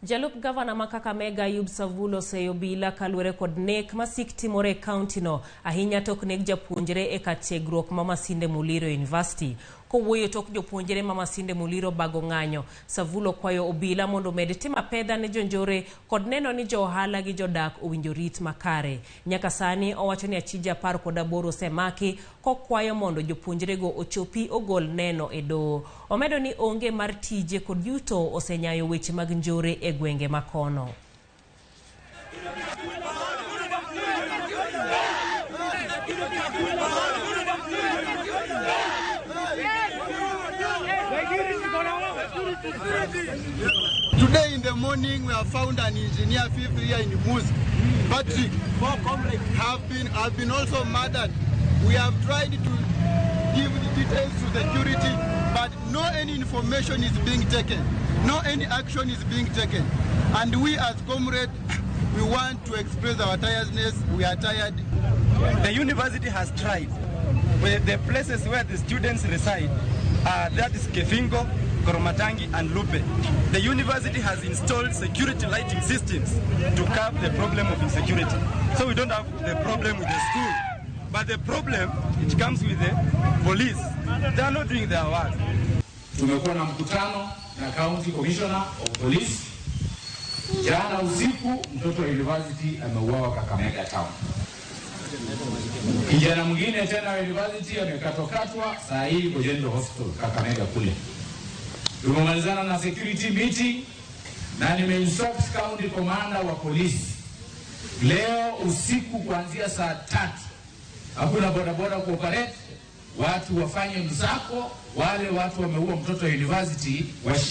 Jalup gavana ma Kakamega Ayub Savula oseyo obila kaluwore kod nek masik timore e kaunti no, ahinya tok neg japuonjre e kar tiegruok ma Masinde Muliro University. Kowuoyo tok jopuonjre ma Masinde Muliro bago ng'anyo, Savula okwayo obila mondo omed timo apedha ne jonjore kod neno ni jo ohala gi jodak owinjo rit makare. Nyaka sani owacho ni achije 18 osemaki kokwayo mondo jopuonjrego ochopi ogol neno e doho. Omedo ni onge mar tije kod yuto osenyayo weche mag njore e gwenge makono. Today in the morning we have found an engineer, fifth year in MUSC, Patrick, have been also murdered. We have tried to give the details to security, but no any information is being taken, no any action is being taken. And we as comrades, we want to express our tiredness. We are tired. The university has tried. The places where the students reside, that is Kefingo, Koromatangi and Lupe. The university has installed security lighting systems to curb the problem of insecurity. So we don't have the problem with the school. But the problem, it comes with the police. They are not doing their work. Tumekuwa na mkutano na County Commissioner of Police. Jana usiku mtoto wa university ameuawa Kakamega town. Kijana mwingine tena wa university amekatwakatwa, saa hii yuko General Hospital Kakamega kule. Tumemalizana na security meeting na nimeinstruct county commander wa polisi leo usiku kuanzia saa 3 hakuna bodaboda kuoperate, watu wafanye msako, wale watu wameua mtoto wa university washikwe.